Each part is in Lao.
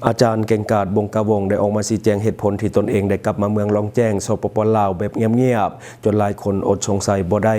ອາຈານເກັ່ງກາດ ບົງກະວົງ ໄດ້ອອກມາຊີ້ແຈງເຫດຜົນທີ່ຕົນເອງໄດ້ກັບມາເມືອງລ່ອງແຈ້ງ ສປປ ລາວ ແບບງຽບໆ ຈົນຫຼາຍຄົນອົດສົງໄສບໍ່ໄດ້.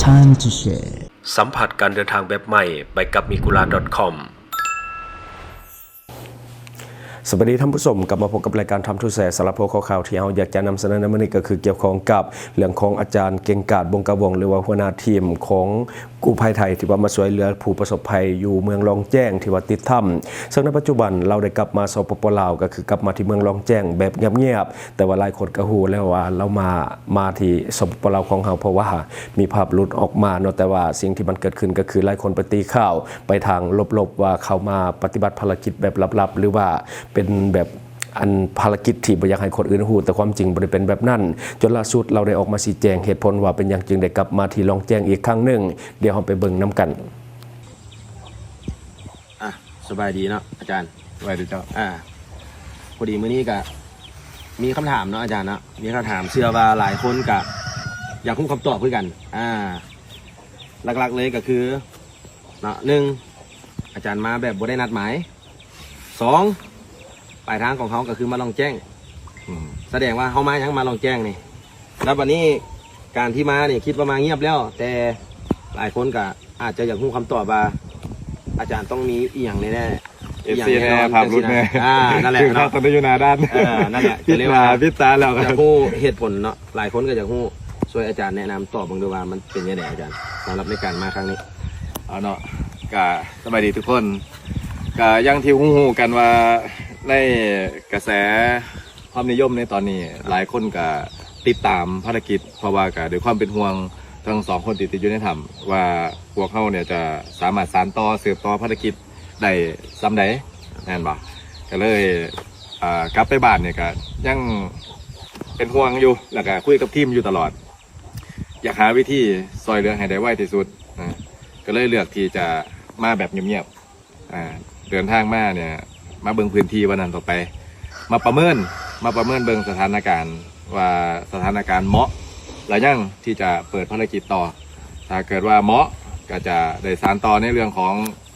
Time to share. ສຳຜັດການເດີນທາງແບບໃໝ່ ໄປກັບ Migura ດອດ ຄອມ. ສະບາຍດີທ່ານຜູ້ຊົມ, ກັບມາພົບກັບລາຍການ Time to Share. ສຳລັບຫົວຂໍ້ຂ່າວທີ່ເຮົາຢາກຈະນຳສະເໜີໃນມື້ນີ້ ກໍຄືກ່ຽວຂ້ອງກັບເລື່ອງຂອງອາຈານເກັ່ງກາດ ບົງກະວົງ ຫຼືວ່າຫົວໜ້າທີມຂອງກູ້ໄພໄທ ທີ່ວ່າມາຊ່ວຍເຫຼືອຜູ້ປະສົບໄພຢູ່ເມືອງລ່ອງແຈ້ງ ທີ່ວ່າຕິດຖ້ຳ. ເຊິ່ງໃນປັດຈຸບັນລາວໄດ້ກັບມາ ສປປ ລາວ ກໍຄືກັບມາທີ່ເມືອງລ່ອງແຈ້ງແບບງຽບໆ, ແຕ່ວ່າຫຼາຍຄົນກໍຮູ້ແລ້ວວ່າລາວມາ ມາທີ່ ສປປ ລາວ ຂອງເຮົາ ເພາະວ່າມີພາບຫຼຸດອອກມາເນາະ. ແຕ່ວ່າສິ່ງທີ່ມັນເກີດຂຶ້ນກໍຄື ຫຼາຍຄົນໄປຕີຂ່າວໄປທາງລົບໆ ວ່າເຂົາມາປະຕິບັດພາລະກິດແບບລັບໆ ຫຼືວ່າເປັນແບບ ອັນພາລະກິດທີ່ບໍ່ຢາກໃຫ້ຄົນອື່ນຮູ້, ແຕ່ຄວາມຈິງບໍ່ໄດ້ເປັນແບບນັ້ນ. ຈົນລ່າສຸດລາວໄດ້ອອກມາຊີ້ແຈງເຫດຜົນວ່າເປັນຫຍັງຈຶ່ງໄດ້ກັບມາທີ່ລ່ອງແຈ້ງອີກຄັ້ງໜຶ່ງ. ດຽວເຮົາໄປເບິ່ງນຳກັນ. ອ່ະ ສະບາຍດີເນາະອາຈານ. ສະບາຍດີເຈົ້າ. ອ່າ ພໍດີມື້ນີ້ກະມີຄຳຖາມເນາະອາຈານເນາະ, ມີຄຳຖາມເຊື່ອວ່າຫຼາຍຄົນກະຢາກຮູ້ຄຳຕອບຄືກັນ. ອ່າ ຫຼັກໆເລີຍກະຄືເນາະ ໜຶ່ງ ອາຈານມາແບບບໍ່ໄດ້ນັດໝາຍ, ສອງ ປາຍທາງຂອງເຮົາກໍຄືມາລ່ອງແຈ້ງ. ອືມ ສະແດງວ່າເຮົາມາຫຍັງ? ມາລ່ອງແຈ້ງນີ້. ແລ້ວບັດນີ້ການທີ່ມານີ້ຄິດວ່າມາງຽບແລ້ວ, ແຕ່ຫຼາຍຄົນກໍອາດຈະຢາກຮູ້ຄຳຕອບວ່າ ອາຈານຕ້ອງມີອີ່ຫຍັງແນ່ໆ ເອັຟຊີ ແນ່ ພາບຫຼຸດແນ່. ອ່າ ນັ້ນແຫຼະເນາະ, ຢູ່ໜ້າດ້ານ. ເອີ ນັ້ນແຫຼະ ປິດໜ້າປິດຕາແລ້ວ. ຢາກຮູ້ເຫດຜົນເນາະ, ຫຼາຍຄົນກໍຢາກຮູ້. ຊ່ວຍອາຈານແນະນຳຕອບເບິ່ງດູວ່າມັນເປັນຈັ່ງໃດອາຈານ ສຳລັບໃນການມາຄັ້ງນີ້. ເອົາເນາະ ກະສະບາຍດີທຸກຄົນ. ກະຢ່າງທີ່ຮູ້ໆກັນວ່າ ໃນກະແສຄວາມນິຍົມໃນຕອນນີ້ ຫຼາຍຄົນກະຕິດຕາມພາລະກິດ, ເພາະວ່າກະດ້ວຍຄວາມເປັນຫ່ວງທັງສອງຄົນທີ່ຕິດຢູ່ໃນຖ້ຳ ວ່າພວກເຮົາເນຍຈະສາມາດສານຕໍ່ ສືບຕໍ່ພາລະກິດໄດ້ສ່ຳໃດ ແມ່ນບໍ່? ກະເລີຍ ອ່າ ກັບໄປບ້ານນີ້ກະຍັງເປັນຫ່ວງຢູ່ ແລ້ວກະຄຸຍກັບທີມຢູ່ຕະຫຼອດ. ຢາກຫາວິທີຊ່ອຍເຫຼືອໃຫ້ໄດ້ໄວທີ່ສຸດນະ, ກໍເລີຍເລືອກທີ່ຈະມາແບບງຽບໆ. ອ່າ ເດີນທາງມາເນຍ ມາເບິ່ງພື້ນທີ່ວ່ານັ້ນຕໍ່ໄປ, ມາປະເມີນ ມາປະເມີນເບິ່ງສະຖານະການວ່າສະຖານະການເໝາະແລ້ວຍັງທີ່ຈະເປີດພາລະກິດຕໍ່. ຖ້າເກີດວ່າເໝາະ ກໍຈະໄດ້ສານຕໍ່ໃນເລື່ອງຂອງ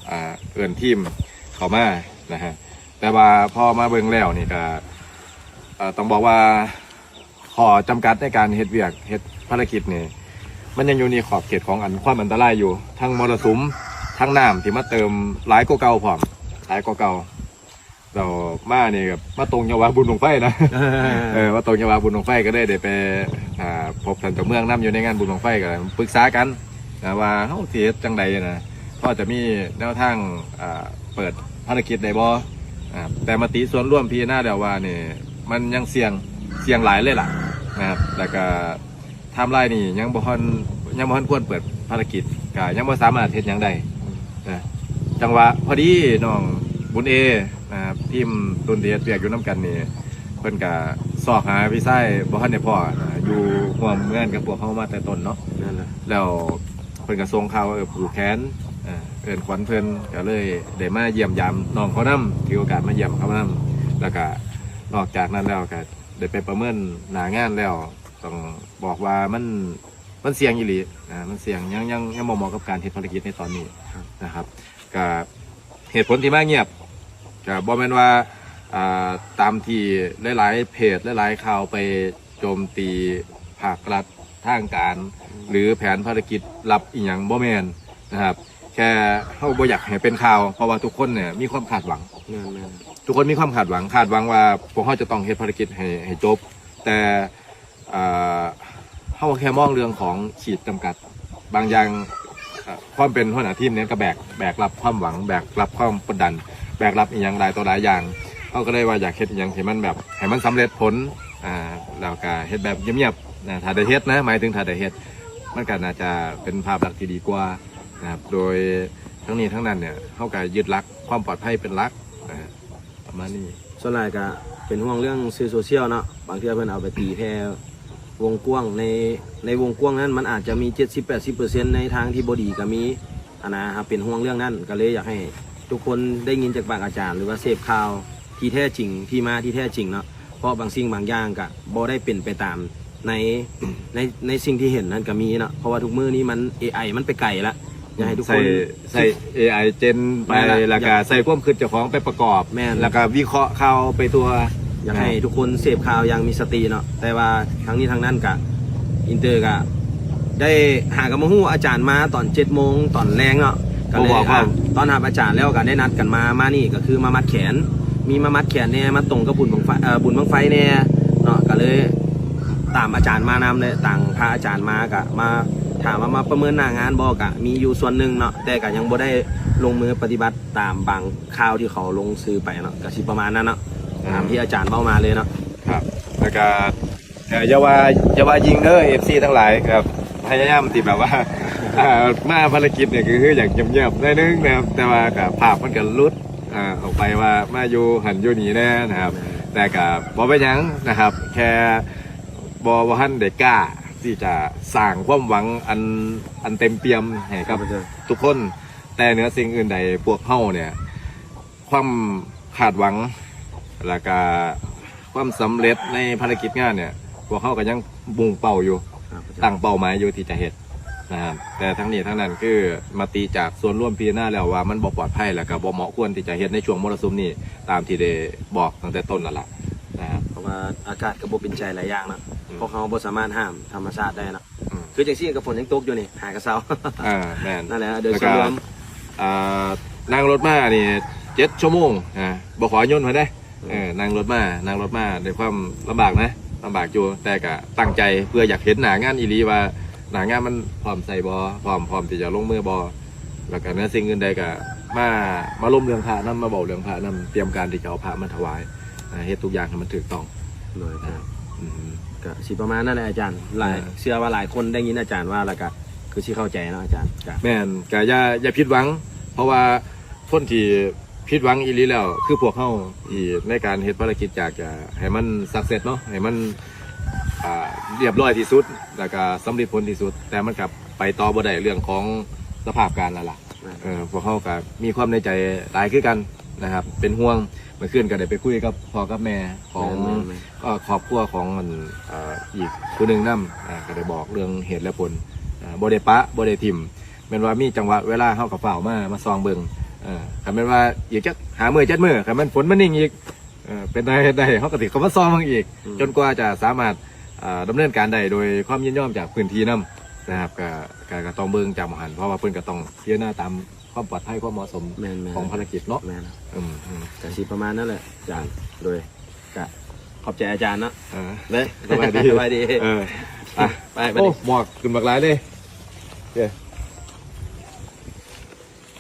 ອ່າ ເອີ້ນທີມເຂົ້າມານະຮະ. ແຕ່ວ່າພໍມາເບິ່ງແລ້ວນີ້ກໍ ເອີ ຕ້ອງບອກວ່າ ຂໍ້ຈຳກັດໃນການເຮັດວຽກ ເຮັດພາລະກິດນີ້ ມັນຍັງຢູ່ໃນຂອບເຂດຂອງອັນຄວາມອັນຕະລາຍຢູ່, ທັງມໍລະສຸມ ທັງນ້ຳທີ່ມາເຕີມຫຼາຍກວ່າເກົ່າພ້ອມ ຫຼາຍກວ່າເກົ່າ. ແລ້ວມານີ້ກໍມາຕົງຈັງຫວະບຸນບັ້ງໄຟນະ. ເອີ ມາຕົງຈັງຫວະບຸນບັ້ງໄຟ ກໍເລີຍໄດ້ໄປ ອ່າ ພົບທ່ານເຈົ້າເມືອງນຳ ຢູ່ໃນງານບຸນບັ້ງໄຟ ກໍປຶກສາກັນນະ ວ່າເຮົາຊິເຮັດຈັ່ງໃດນະ ພໍຈະມີແນວທາງ ອ່າ ເປີດພາລະກິດໄດ້ບໍ່? ອ່າ ແຕ່ມະຕິສ່ວນລວມພິຈາລະນາແລ້ວວ່ານີ້ ມັນຍັງສ່ຽງ ສ່ຽງຫຼາຍເລີຍລະນະ ແລ້ວກະ ໄທມລາຍນີ້ຍັງບໍ່ທັນ ຍັງບໍ່ທັນຄວນເປີດພາລະກິດ ກະຍັງບໍ່ສາມາດເຮັດຫຍັງໄດ້ນະ. ຈັງຫວະພໍດີນ້ອງບຸນເອນະ ທີມລຸ້ນທີ່ເຮັດວຽກຢູ່ນຳກັນນີ້ ເພິ່ນກະຊອກຫາພີ່ຊາຍບໍ່ທັນໄດ້ພໍ້ນະ ຢູ່ຮ່ວມງານກັບພວກເຮົາມາແຕ່ຕົ້ນເນາະ. ແມ່ນແລ້ວ ແລ້ວເພິ່ນກະສົ່ງຂ່າວວ່າ ເອີ ຜູກແຂນ ເອີ ເອີ້ນຂວັນເພິ່ນ ກະເລີຍໄດ້ມາຢ້ຽມຢາມນ້ອງເຂົານຳ ຖືໂອກາດມາຢ້ຽມເຂົານຳ. ແລ້ວກະນອກຈາກນັ້ນແລ້ວ ກະໄດ້ໄປປະເມີນໜ້າງານແລ້ວ ຕ້ອງບອກວ່າມັນ ມັນສ່ຽງອີ່ຫຼີນະ ມັນສ່ຽງ ຍັງ ຍັງ ຍັງບໍ່ເໝາະກັບການເຮັດພາລະກິດໃນຕອນນີ້ນະຄັບ. ກະເຫດຜົນທີ່ມາງຽບ ກະບໍ່ແມ່ນວ່າ ອ່າ ຕາມທີ່ຫຼາຍໆເພຈ ຫຼາຍໆຂ່າວໄປໂຈມຕີພາກລັດ ທາງການ ຫຼືແຜນພາລະກິດລັບອີ່ຫຍັງ ບໍ່ແມ່ນນະຄັບ. ແຄ່ເຮົາບໍ່ຢາກໃຫ້ເປັນຂ່າວ ເພາະວ່າທຸກຄົນເນຍມີຄວາມຄາດຫວັງ. ແມ່ນໆ ທຸກຄົນມີຄວາມຄາດຫວັງ ຄາດຫວັງວ່າພວກເຮົາຈະຕ້ອງເຮັດພາລະກິດໃຫ້ ໃຫ້ຈົບ ແຕ່ ເອີ ເຮົາແຄ່ມອງເລື່ອງຂອງຂີດຈຳກັດບາງຢ່າງ. ເອີ ຄວາມເປັນຫົວໜ້າທີມນີ້ກໍແບກ ແບກຮັບຄວາມຫວັງ ແບກຮັບຄວາມກົດດັນ ແບກຮັບອີ່ຫຍັງຫຼາຍຕໍ່ຫຼາຍຢ່າງ. ເຮົາກໍເລີຍວ່າຢາກເຮັດອີ່ຫຍັງທີ່ມັນແບບ ໃຫ້ມັນສຳເລັດຜົນ ອ່າ ແລ້ວກໍເຮັດແບບງຽບໆນະ. ຖ້າໄດ້ເຮັດນະ ໝາຍເຖິງຖ້າໄດ້ເຮັດ ມັນກໍໜ້າຈະເປັນພາບລັກທີ່ດີກວ່ານະຄັບ. ໂດຍທັງນີ້ທັງນັ້ນເນຍ ເຮົາກໍຍຶດຫຼັກຄວາມປອດໄພເປັນຫຼັກນະ. ປະມານນີ້. ສ່ວນຫຼາຍກະເປັນຫ່ວງເລື່ອງສື່ໂຊຊຽວເນາະ, ບາງເທື່ອເພິ່ນເອົາໄປຕີແຜ່ວົງກວ້າງ, ໃນ ໃນວົງກວ້າງນັ້ນມັນອາດຈະມີເຈັດສິບແປດສິບເປີເຊັນໃນທາງທີ່ບໍ່ດີກະມີຫັ້ນນະ. ເຮົາເປັນຫ່ວງເລື່ອງນັ້ນ ກະເລີຍຢາກໃຫ້ທຸກຄົນໄດ້ຍິນຈາກປາກອາຈານ ຫຼືວ່າເສບຂ່າວທີ່ແທ້ຈິງ ທີ່ມາທີ່ແທ້ຈິງເນາະ, ເພາະບາງສິ່ງບາງຢ່າງກະບໍ່ໄດ້ເປັນໄປຕາມໃນ ໃນ ໃນສິ່ງທີ່ເຫັນນັ້ນກະມີເນາະ. ເພາະວ່າທຸກມື້ນີ້ມັນ ເອໄອ ມັນໄປໄກລະ, ຢາກໃຫ້ທຸກຄົນ ໃຊ້ ໃຊ້ ເອໄອ ເຈນໄປ ແມ່ນລະ ແລ້ວກະ ຢາກ ໃສ່ຄວາມຄິດເຈົ້າຂອງໄປປະກອບ ແມ່ນ ແລ້ວກະວິເຄາະຂ່າວໄປທົ່ວ ຢາກໃຫ້ ນະ ທຸກຄົນເສບຂ່າວຢ່າງມີສະຕິເນາະ. ແຕ່ວ່າທັງນີ້ທັງນັ້ນກະ ອິນເຕີກະໄດ້ຫາກັນມາຮູ້ອາຈານມາຕອນເຈັດໂມງຕອນແລງເນາະ ກະເລີຍ ບໍ່ບອກ ອ່າ ເຮົາ ຕ້ອນຮັບອາຈານແລ້ວກະໄດ້ນັດກັນມາ ມານີ້ກະຄືມາມັດແຂນ ມີມາມັດແຂນແດ່ ມາຕົງກັບບຸນບັ້ງໄຟ ເອີ ບຸນບັ້ງໄຟແດ່ເນາະ ກະເລີຍຕາມອາຈານມານຳ ແລະ ຕາມພະອາຈານມາ ກະມາຖາມວ່າມາປະເມີນໜ້າງານບໍ່ ກະມີຢູ່ສ່ວນໜຶ່ງເນາະ ແຕ່ກະຍັງບໍ່ໄດ້ລົງມືປະຕິບັດຕາມບາງຂ່າວທີ່ເຂົາລົງສື່ໄປເນາະ ກະຊິປະມານນັ້ນເນາະ ອ່າ ຕາມທີ່ອາຈານເວົ້າມາເລີຍເນາະ. ຄັບ ແລ້ວກະ ເອີ ຢ່າວ່າ ຢ່າວ່າຍິ່ງເດີ ເອັຟຊີ ທັງຫຼາຍ ກະພະຍາຍາມທີ່ແບບວ່າ ເອີ ມາພາລະກິດນີ້ກະຄືຢາກງຽບໆໜ້ອຍໜຶ່ງນະຄັບ ແຕ່ວ່າກະພາບມັນກະຫຼຸດ ເອີ ອອກໄປວ່າມາຢູ່ຫັ້ນຢູ່ນີ້ແດ່ນະຄັບ ແຕ່ກະບໍ່ເປັນຫຍັງນະຄັບ ແຄ່ບໍ່ ບໍ່ທັນໄດ້ກ້າທີ່ຈະສ້າງຄວາມຫວັງອັນ ອັນເຕັມປ່ຽມໃຫ້ກັບ ຂ້າພະເຈົ້າ ທຸກຄົນ ແຕ່ເໜືອສິ່ງອື່ນໃດ ພວກເຮົາເນ່ຍ ຄວາມຄາດຫວັງ ແລ້ວກະຄວາມສຳເລັດໃນພາລະກິດງານເນ່ຍ ພວກເຮົາກະຍັງມຸ່ງເປົ້າຢູ່ ຕັ້ງເປົ້າໝາຍຢູ່ທີ່ຈະເຮັດນະຄັບ ແຕ່ທັງນີ້ທັງນັ້ນຄືມະຕິຈາກສ່ວນລວມພິຈາລະນາແລ້ວວ່າມັນບໍ່ປອດໄພ ແລ້ວກະບໍ່ເໝາະຄວນທີ່ຈະເຮັດໃນຊ່ວງມໍລະສຸມນີ້ ຕາມທີ່ໄດ້ບອກຕັ້ງແຕ່ຕົ້ນນັ້ນລະນະຄັບ ເພາະວ່າອາກາດກະບໍ່ເປັນໃຈຫຼາຍຢ່າງເນາະ ອືມ ພວກເຮົາບໍ່ສາມາດຫ້າມທຳມະຊາດໄດ້ເນາະ. ອືມ ຄືຈັ່ງຊີ້ກະຝົນຍັງຕົກຢູ່ນີ້ ຫາກະເຊົາ ອ່າ ແມ່ນ ນັ້ນແຫຼະ ໂດຍສ່ວນລວມ ອ່າ ນັ່ງລົດມານີ້ເຈັດຊົ່ວໂມງນະ ບໍ່ຂໍຍົນເພິ່ນເດ້ ອືມ ເອີ ນັ່ງລົດມາ ນັ່ງລົດມາດ້ວຍຄວາມລຳບາກນະ ລຳບາກຢູ່ ແຕ່ກະຕັ້ງໃຈເພື່ອຢາກເຫັນໜ້າງານອີ່ຫຼີວ່າ ໜ້າງານມັນພ້ອມໃຊ້ບໍ່ ພ້ອມ ພ້ອມທີ່ຈະລົງມືບໍ່ ແລ້ວກະເໜືອສິ່ງອື່ນໃດກະມາ ມາລົມເລື່ອງພະນຳ ມາເວົ້າເລື່ອງພະນຳ ຕຽມການທີ່ຈະເອົາພະມາຖວາຍ ເຮັດທຸກຢ່າງໃຫ້ມັນຖືກຕ້ອງ ໂດຍ ອືມ ກະຊິປະມານນັ້ນແຫຼະອາຈານ ຫຼາຍ ເອີ ເຊື່ອວ່າຫຼາຍຄົນໄດ້ຍິນອາຈານວ່າ ແລ້ວກະຄືຊິເຂົ້າໃຈເນາະອາຈານ ກະ ແມ່ນ ກະຢ່າ ຢ່າຜິດຫວັງ ເພາະວ່າຄົນທີ່ຜິດຫວັງອີ່ຫຼີແລ້ວຄືພວກເຮົາ ທີ່ໃນການເຮັດພາລະກິດຢາກຈະໃຫ້ມັນ success ເນາະ ໃຫ້ມັນ ອ່າ ຮຽບຮ້ອຍທີ່ສຸດ ແລ້ວກະສຳເລັດຜົນທີ່ສຸດ ແຕ່ມັນກະໄປຕໍ່ບໍ່ໄດ້ເລື່ອງຂອງສະພາບການນັ້ນລະ ເອີ ພວກເຮົາກະມີຄວາມໃນໃຈຫຼາຍຄືກັນນະຄັບ ເປັນຫ່ວງ ເມື່ອຄືນກະໄດ້ໄປຄຸຍກັບພໍ່ກັບແມ່ຂອງ ແມ່ນໆໆ ເອີ ຄອບຄົວຂອງ ອັນ ເອີ ອີກຜູ້ໜຶ່ງນຳ ກະໄດ້ບອກເລື່ອງເຫດແລະຜົນ ບໍ່ໄດ້ປະ ບໍ່ໄດ້ຖິ້ມ ແມ່ນວ່າມີຈັງຫວະເວລາເຮົາກະຟ້າວມາ ມາສ່ອງເບິ່ງ ເອີ ຄັນແມ່ນວ່າອີກຈັກຫ້າມື້ເຈັດມື້ ຄັນແມ່ນຝົນມັນນິ່ງອີກ ເອີ ເປັນໄດ້ເຮັດໄດ້ ເຮົາກະຊິເຂົ້າມາສ່ອງເບິ່ງອີກ ອືມ ຈົນກວ່າຈະສາມາດ ເອີ ດຳເນີນການໄດ້ໂດຍຄວາມຍິນຍອມຈາກພື້ນທີ່ນຳນະຄັບ ກະ ກະ ກະຕ້ອງເບິ່ງຈາກໝ່ອງຫັ້ນ ເພາະວ່າເພິ່ນກະຕ້ອງພິຈາລະນາຕາມຄວາມປອດໄພຄວາມເໝາະສົມ ແມ່ນໆ ຂອງພາລະກິດເນາະ ແມ່ນ ອືມໆ ກະຊິປະມານນັ້ນແຫຼະອາຈານ ໂດຍ ກະຂອບໃຈອາຈານເນາະ ເອີ ເລີຍ ສະບາຍດີ ສະບາຍດີ ເອີ ໄປ ໄປ ໂອ້ ໝອກຂຶ້ນບັກຫຼາຍເດ້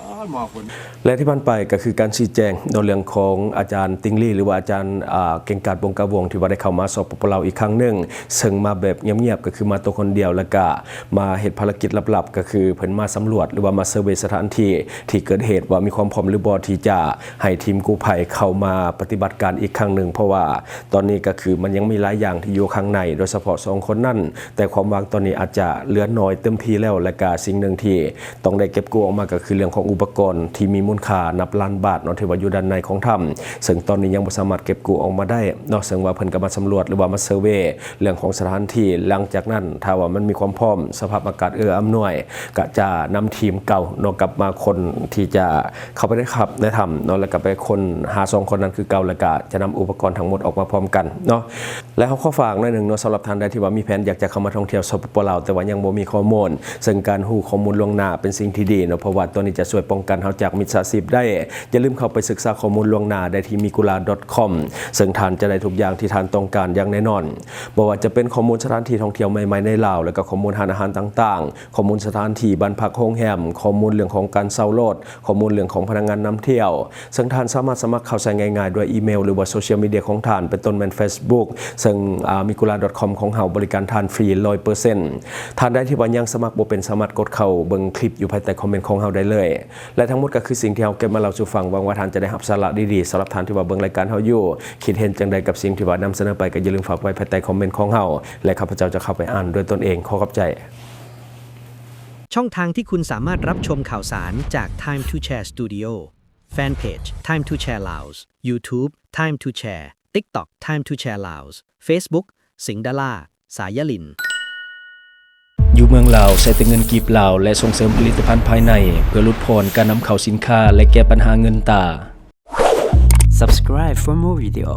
ອ້າ ໝອກຂຶ້ນ ແລະທີ່ຜ່ານໄປກະຄືການຊີ້ແຈງເນາະ ເລື່ອງຂອງອາຈານຕິງລີ ຫຼືວ່າອາຈານ ອ່າ ເກັ່ງກາດ ວົງກະວົງ ທີ່ວ່າໄດ້ເຂົ້າມາ ສປປ ລາວ ອີກຄັ້ງໜຶ່ງ ເຊິ່ງມາແບບງຽບໆ ກະຄືມາໂຕຄົນດຽວ ແລ້ວກະມາເຮັດພາລະກິດລັບໆ ກະຄືເພິ່ນມາສຳຫຼວດ ຫຼືວ່າມາເຊີເວສະຖານທີ່ ທີ່ເກີດເຫດວ່າມີຄວາມພ້ອມຫຼືບໍ່ ທີ່ຈະໃຫ້ທີມກູ້ໄພເຂົ້າມາປະຕິບັດການອີກຄັ້ງໜຶ່ງ ເພາະວ່າຕອນນີ້ກະຄືມັນຍັງມີຫຼາຍຢ່າງທີ່ຢູ່ຂ້າງໃນ ໂດຍສະເພາະສອງຄົນນັ້ນ ແຕ່ຄວາມຫວັງຕອນນີ້ອາດຈະເຫຼືອໜ້ອຍເຕັມທີ່ແລ້ວ ແລະກະສິ່ງໜຶ່ງທີ່ຕ້ອງໄດ້ເກັບກູ້ອອກມາກະຄືເລື່ອງຂອງອຸປະກອນທີ່ມີມູນຄ່ານັບລ້ານບາດເນາະ ທີ່ວ່າຢູ່ດ້ານໃນຂອງຖ້ຳ ເຊິ່ງຕອນນີ້ຍັງບໍ່ສາມາດເກັບກູ້ອອກມາໄດ້ເນາະ ເຊິ່ງວ່າເພິ່ນກະມາສຳຫຼວດ ຫຼືວ່າມາເຊີເວ ເລື່ອງຂອງສະຖານທີ່ ຫຼັງຈາກນັ້ນຖ້າວ່າມັນມີຄວາມພ້ອມ ສະພາບອາກາດເອື້ອອຳນວຍ ກະຈະນຳທີມເກົ່າເນາະ ກັບມາຄົ້ນທີ່ຈະເຂົ້າໄປໃນຖ້ຳ ໃນຖ້ຳເນາະ ແລ້ວກະໄປຄົ້ນຫາສອງຄົນນັ້ນຄືເກົ່າ ແລ້ວກະຈະນຳອຸປະກອນທັງໝົດອອກມາພ້ອມກັນເນາະ ແລະເຮົາຂໍຝາກໜ້ອຍໜຶ່ງເນາະ ສຳລັບທ່ານໃດທີ່ວ່າມີແຜນຢາກຈະເຂົ້າມາທ່ອງທ່ຽວ ສປປ ລາວ ແຕ່ວ່າຍັງບໍ່ມີຂໍ້ມູນ ເຊິ່ງການຮູ້ຂໍ້ມູນລ່ວງໜ້າເປັນສິ່ງທີ່ດີເນາະ ເພາະວ່າຕົວນີ້ຈະຊ່ວຍປ້ອງກັນເຮົາຈາກມິດສາຊີບໄດ້ ຢ່າລືມເຂົ້າໄປສຶກສາຂໍ້ມູນລ່ວງໜ້າໄດ້ທີ່ ມີກູລາ ດອດຄອມ ເຊິ່ງທ່ານຈະໄດ້ທຸກຢ່າງທີ່ທ່ານຕ້ອງການຢ່າງແນ່ນອນ ບໍ່ວ່າຈະເປັນຂໍ້ມູນສະຖານທີ່ທ່ອງທ່ຽວໃໝ່ໆໃນລາວ ແລະກະຂໍ້ມູນຮ້ານອາຫານຕ່າງໆ ຂໍ້ມູນສະຖານທີ່ບ້ານພັກໂຮງແຮມ ຂໍ້ມູນເລື່ອງຂອງການເຊົ່າລົດ ຂໍ້ມູນເລື່ອງຂອງພະນັກງານນຳທ່ຽວ ເຊິ່ງທ່ານສາມາດສະໝັກເຂົ້າໃຊ້ງ່າຍໆດ້ວຍອີເມວ ຫຼືວ່າໂຊຊຽວມີເດຍຂອງທ່ານ ເປັນຕົ້ນແມ່ນເຟສບຸກ ເຊິ່ງ ອາ ມີກູລາ ດອດຄອມ ຂອງເຮົາບໍລິການທ່ານຟຣີ ຮ້ອຍເປີເຊັນ ທ່ານໃດທີ່ວ່າຍັງສະໝັກບໍ່ເປັນ ສາມາດກົດເຂົ້າເບິ່ງຄລິບຢູ່ພາຍໃຕ້ຄອມເມັນຂອງເຮົາໄດ້ເລີຍ ແລະທັງໝົດກະຄືສິ່ງທີ່ເຮົາເກັບມາເລົ່າສູ່ຟັງ ຫວັງວ່າທ່ານຈະໄດ້ຮັບສາລະດີໆ ສຳລັບທ່ານທີ່ວ່າເບິ່ງລາຍການເຮົາຢູ່ ຄິດເຫັນຈັ່ງໃດກັບສິ່ງທີ່ວ່ານຳສະເໜີໄປ ກະຢ່າລືມຝາກໄວ້ພາຍໃຕ້ຄອມເມັນຂອງເຮົາ ແລະຂ້າພະເຈົ້າຈະເຂົ້າໄປອ່ານດ້ວຍຕົນເອງ ຂໍຂອບໃຈ. ຊ່ອງທາງທີ່ຄຸນສາມາດຮັບຊົມຂ່າວສານຈາກ Time to Share Studio, Fan Page Time to Share Laos, YouTube Time to Share, TikTok Time to Share Laos, Facebook ສິງດາລາ ສາຍຍາລິນ. ຢູ່ເມືອງລາວໃຊ້ແຕ່ເງິນກີບລາວ ແລະ ສົ່ງເສີມຜະລິດຕະພັນພາຍໃນ ເພື່ອຫຼຸດຜ່ອນການນຳເຂົ້າສິນຄ້າ ແລະ ແກ້ບັນຫາເງິນຕາ. Subscribe for more video.